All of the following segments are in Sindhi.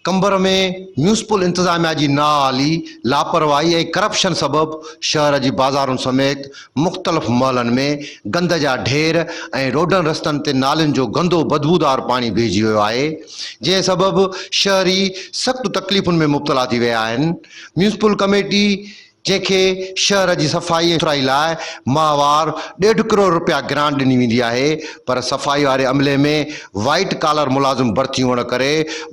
قمبر ۾ ميونسپل انتظاميا جي نااهلي، لاپرواهي ۽ ڪرپشن سبب شهر جي بازارن سميت مختلف محلن ۾ گند جا ڍير ۽ روڊن رستن تي نالين جو گندو بدبودار پاڻي بيهجي ويو آهي، جنهن سبب شهري سخت تڪليفن ۾ مبتلا ٿي ويا آهن. ميونسپل ڪميٽي جنهن کي شهر جي صفائي ۽ سٿرائي لاء ماهوار ڏيڍ ڪروڙ رپيا گرانٽ ڏني ويندي آهي پر صفائي واري عملي ۾ وائيٽ ڪالر ملازم ڀرتي هئڻ ڪري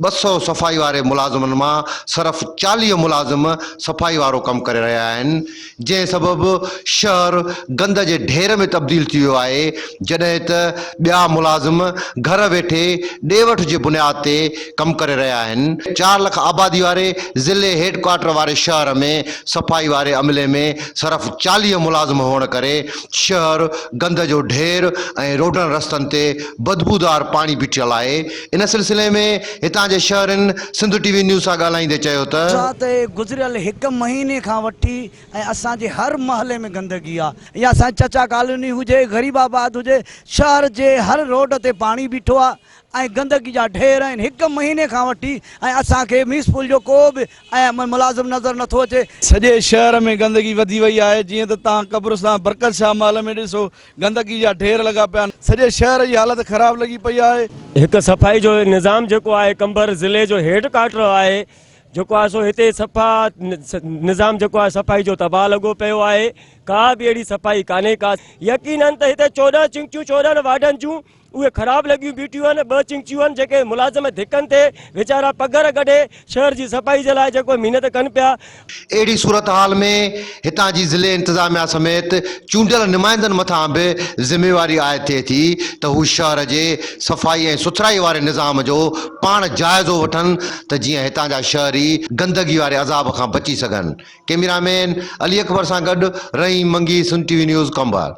200 صفائي واري ملازمن مان صرف 40 ملازم صفائي وارو ڪم ڪري رهيا آهن جنهن سبب شهر گند جي ڍير ۾ تبديل ٿي ويو آهي جڏهن ته ٻيا ملازم گهر ويٺي ڏي وٺ جي بنياد تي ڪم ڪري رهيا آهن. چار لک آبادي واري ضلعي هيڊ ڪوارٽر واري شهر ۾ صفائي واري عملي ۾ صرف 40 ملازم هئڻ ڪري شهر گند جو ڍير ۽ روڊن رستن تي بدبودار پاڻي بيٺل آهي. ان سلسلي ۾ هتان جي شهرين سنڌ ٽي وي نيوز سان ڳالهائيندي چيو ته. ڇا ته گذريل هڪ مهيني کان وٺي ۽ اسان جي هر محلي ۾ گندگي آ يا اسان جي چچا ڪالوني هجي غريب آباد هجي شهر جي هر روڊ تي پاڻي بيٺو آ ۽ گندگي جا ڍير آهن هڪ مهيني کان وٺي ۽ اسان کي ميونسپل جو ڪو به ۽ ملازم نظر نٿو اچي. سڄي شهر ۾ گندگي وڌي وئي آهي جيئن ته توهان قبرستان برڪت شاهه محل ۾ ڏسو گندگي جا ڍير لڳا پيا آهن سڄي شهر جي حالت خراب لڳي پئي آهي. هڪ صفائي جو نظام جيڪو آهي قمبر ضلعي جو هيڊ ڪوارٽر آهي جيڪو آهي سو هتي صفا نظام جيڪو آهي صفائي جو تباهه لڳو پيو آهي ڪا به اهڙي صفائي ڪانهي ڪا يقينن ته هتي 14 چنگچيون 14 وارڊن جون اهي خراب لڳيون بيٺيون آهن، ٻه چنگچيون آهن جيڪي ملازم ڌڪن تي ويچارا پگهر ڪڍي شهر جي صفائي جي لاء جيڪو محنت ڪن پيا. اهڙي صورتحال ۾ هتان جي ضلعي انتظاميا سميت چونڊيل نمائندن مٿان به ذميواري عائد ٿئي ٿي ته هو شهر جي صفائي ۽ سٿرائي واري نظام جو پاڻ جائزو وٺن ته جيئن هتان جا شهري گندگي واري عذاب کان بچي سگهن. ڪئميرا مين علي اڪبر سان گڏ Rahim Mangi, Sindh T V news, Qambar.